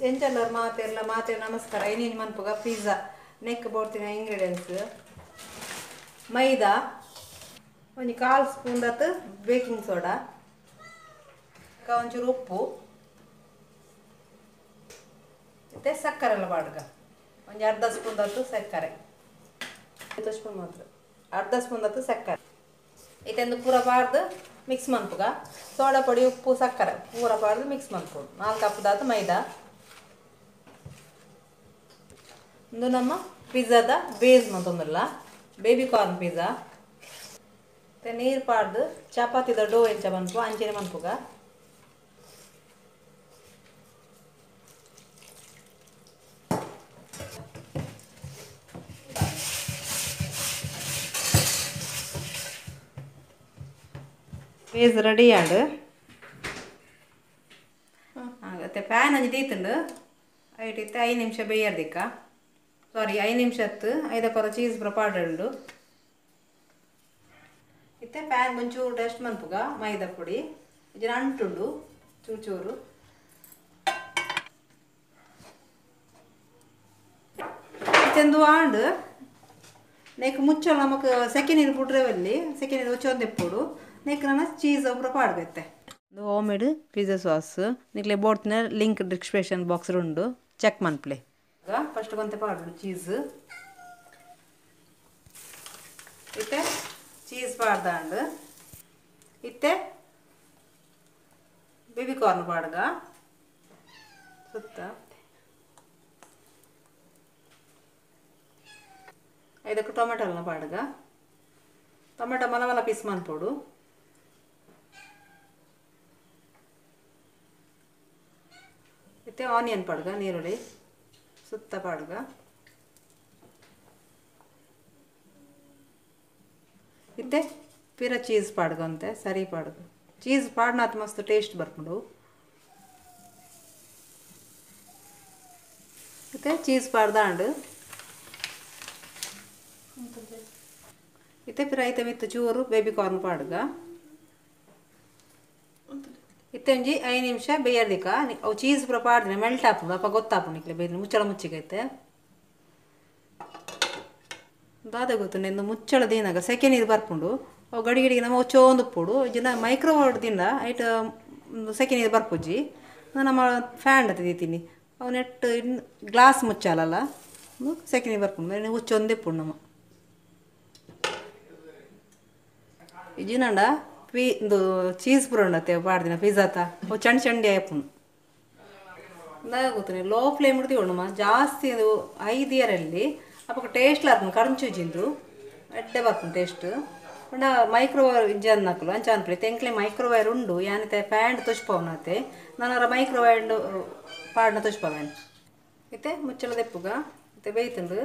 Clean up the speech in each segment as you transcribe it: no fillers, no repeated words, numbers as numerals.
ಎಂಚಲ್ಲರ್ ಮಾತೆರ್ಲ ಮಾತೆ ನಮಸ್ಕಾರ. ಐನೇನು ಮನ್ಪುಗ ಪಿಜ್ಜಾ ನೆಕ್ ಬೋಡ್ತಿನ ಇಂಗ್ರೀಡಿಯೆಂಟ್ಸ್: ಮೈದಾ, ಒಂಜಿ ಕಾಲು ಸ್ಪೂನ್ ದಾತ್ ಬೇಕಿಂಗ್ ಸೋಡಾ, ಒಂಚೂರು ಉಪ್ಪು, ಮತ್ತೆ ಸಕ್ಕರೆ ಎಲ್ಲ ಪಾಡ್ಗ ಒಂಜಿ ಅರ್ಧ ಸ್ಪೂನ್ ದಾತ್ ಸಕ್ಕರೆ, ಸ್ಪೂನ್ ಮಾತ್ರ ಅರ್ಧ ಸ್ಪೂನ್ ದಾತ್ ಸಕ್ಕರೆ. ಇತ್ತೊಂದು ಪೂರ ಪಾಡ್ದು ಮಿಕ್ಸ್ ಮನ್ಪುಗ. ಸೋಡಾ ಪೊಡಿ, ಉಪ್ಪು, ಸಕ್ಕರೆ ಪೂರ ಪಾಡ್ದು ಮಿಕ್ಸ್ ಮನ್ಪುಡು. 4 ಕಪ್ ದಾತ್ ಮೈದಾ. ಇಂದು ನಮ್ಮ ಪಿಜ್ಜಾದ ಬೇಸ್ ಮಂತೊಂದುಲ್ಲ, baby corn pizza. ಮತ್ತೆ ನೀರು ಪಾಡ್ದು ಚಪಾತಿದ ಡೋ ಎಂಚ ಮನ್ಪು ಅಂಚನೆ ಮನ್ಪುಗ. ಬೇಸ್ ರೆಡಿ ಆಂಡ್. ಮತ್ತೆ ಪ್ಯಾನ್ ಒಂಜಿ ದೀತುಂಡು ಐಟ್ 5 ನಿಮಿಷ ಬೇಯರ್ದಿಕ್ಕ, ಸಾರಿ 5 ನಿಮಿಷ ಹತ್ತು ಐದಕ್ಕೊರ ಚೀಸ್ ಪೂರ ಪಾಡುಂಡು. ಇತ್ತೆ ಪ್ಯಾನ್ ಒಂಚೂರು ಟೆಸ್ಟ್ ಮನ್ಪುಗ. ಮೈದಾ ಪೊಡಿ ಇಜ್ಜಿನ ಅಂಟುಂಡು ಚೂರು ಚೂರು. ಇತ್ತೆಂದು ಆಂಡ್ ನೆಕ್ ಮುಚ್ಚಳ ನಮಕ್ ಸೆಕೆ ನೀರು ಬುಡ್ರೆವಲ್ಲಿ ಸೆಕೆ ನೀರು ಉಚ್ಚೊಂದೆಪ್ಪುಡು. ನೆಕ್ ನನ್ನ ಚೀಸ್ ಪೂರ ಪಾಡ್ಗತ್ತೆ. ಇದು home made pizza sauce. ನಿಕ್ಲೆ ಬೋಡ್ತಿನ link description box ಉಂಡು, ಚೆಕ್ ಮನ್ಪ್ಲೆ. ಫಸ್ಟ್ ಕೊಂತೆ ಪಾಡು ಚೀಸ್. ಇತ್ತೆ ಚೀಸ್ ಪಾಡ್ದಾಂಡು. ಇತ್ತೆ ಬೇಬಿ ಕಾರ್ನ್ ಪಾಡ್ಗ ಸುತ್ತ. ಇದಕ್ಕೆ ಟೊಮೆಟೊ ಎಲ್ಲ ಪಾಡ್ಗ. ಟೊಮೆಟೊ ಮಲ ಮಲ ಪೀಸ್ ಮನ್ಪೊಡು. ಇತ್ತೆ ಆನಿಯನ್ ಪಾಡ್ಗ, ನೀರುಳ್ಳಿ ಸುತ್ತ ಪಾಡ್ಗ. ಇತ್ತೆ ಪಿರ ಚೀಸ್ ಪಾಡ್ಗ ಅಂತೆ ಸರಿ ಪಾಡ್ಗ. ಚೀಸ್ ಪಾಡ್ನಾತ್ ಮಸ್ತ್ ಟೇಸ್ಟ್ ಬರ್ಪುಂಡು. ಇತ್ತೆ ಚೀಸ್ ಪಾಡ್ದಾಂಡು. ಇತ್ತೆ ಪಿರ ಐತೆ ಮಿತ್ತು ಚೂರು ಬೇಬಿ ಕಾರ್ನ್ ಪಾಡ್ಗ. ಇತ್ತೆ ಒಂಜಿ 5 ನಿಮಿಷ ಬೇಯರ್ದಿಕ್ಕ. ಅವು ಚೀಸ್ ಪೂರ ಪಾಡ್ದಿನ ಮೆಲ್ಟ್ ಆಪುಂಡು, ಅಪ್ಪ ಗೊತ್ತಾಪುಂಡು ನಿಕ್ಲೆ ಬೇರೆ ಮುಚ್ಚಳ ಮುಚ್ಚಿಗೈತೆ. ದಾದ ಗೊತ್ತುಂಡು ಇಂದು ಮುಚ್ಚಳ ದೀನಾಗ ಸೆಕೆ ನೀರು ಬರ್ಪುಂಡು. ಅವು ಗಡಿ ಗಡಿಗೆ ನಮ್ಮ ಒಚ್ಚೊಂದು ಉಪ್ಪುಡು ಜಿನ ಮೈಕ್ರೋವೇವ್ ದಿಂದ ಐಟ್ ಸೆಕೆ ನೀರು ಬರ್ಪುಜ್ಜಿ. ನಮ್ಮ ಫ್ಯಾನ್ ದೀತೀನಿ ಅವು ನೆಟ್ ಇನ್ನು ಗ್ಲಾಸ್ ಮುಚ್ಚಾಲಲ್ಲ, ಸೆಕೆ ನೀರು ಬರ್ಪುಂಡು ಉಚ್ಚೊಂದು ಇಪ್ಪುಂಡು ನಮ್ಮ. ಇಜಿನಂಡ ಪೀ ಇಂದು ಚೀಸ್ ಪೂರ ಉಂಡತ್ತೆ ಪಾಡ್ದಿನ ಪಿಜ್ಜಾತ ಅವು ಚಂಡಿ ಚಂಡಿ ಆಯ್ಪುಂಡು. ಗೊತ್ತುಂಡು ಲೋ ಫ್ಲೇಮ್ ಇಡ್ತೀವಿ ಜಾಸ್ತಿ ಅದು 5 ಇಯರಲ್ಲಿ ಅಪ್ಪಗ ಟೇಸ್ಟ್ ಲಾರ್ಪುಂಡು. ಕರಂಚುಜಿಂದು ಎಡ್ಡೆ ಬರ್ಪುಂಡು ಟೇಸ್ಟ್. ಪಂಡ ಮೈಕ್ರೋವೇವ್ ಇಜ್ಜಂದ್ ನಕಲು ಅಂಚ ಅನ್ಪುಲೆ ತೆಂಕ್ಲೆ ಮೈಕ್ರೋವೇವ್ ಉಂಡು ಯಾನಿತೆ ಪ್ಯಾಂಟ್ ತುಷ್ಪವನತೆ ನಾನರ ಮೈಕ್ರೋವೇವ್ ಪಾಡ್ನ ತುಷ್ಪವೇನ್. ಇತ್ತೆ ಮುಚ್ಚಳ ದೆಪ್ಪುಗ. ಇತ್ತೆ ಬೇಯ್ತುಂಡು.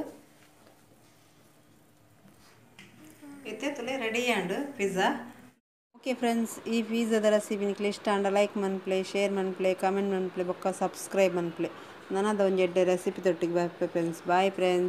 ಇತ್ತೆ ತುಲೆ ready and pizza. Okay friends, ಈ ಪಿಜ್ಜಾದ ರೆಸಿಪಿ ನಿಕ್ಲೆ ಇಷ್ಟ ಆಂಡ ಲೈಕ್ ಮನ್ಪ್ಲೆ, ಶೇರ್ ಮನ್ಪ್ಲೆ, ಕಮೆಂಟ್ ಮನ್ಪ್ಲೆ, ಬೊಕ್ಕ ಸಬ್ಸ್ಕ್ರೈಬ್ ಮನ್ಪ್ಲೆ. ನನದ ಒಂಜಿ ಎಡ್ಡೆ ರೆಸಿಪಿ ತೊಟ್ಟಿಗೆ ಬರ್ಪೆ friends. Bye friends.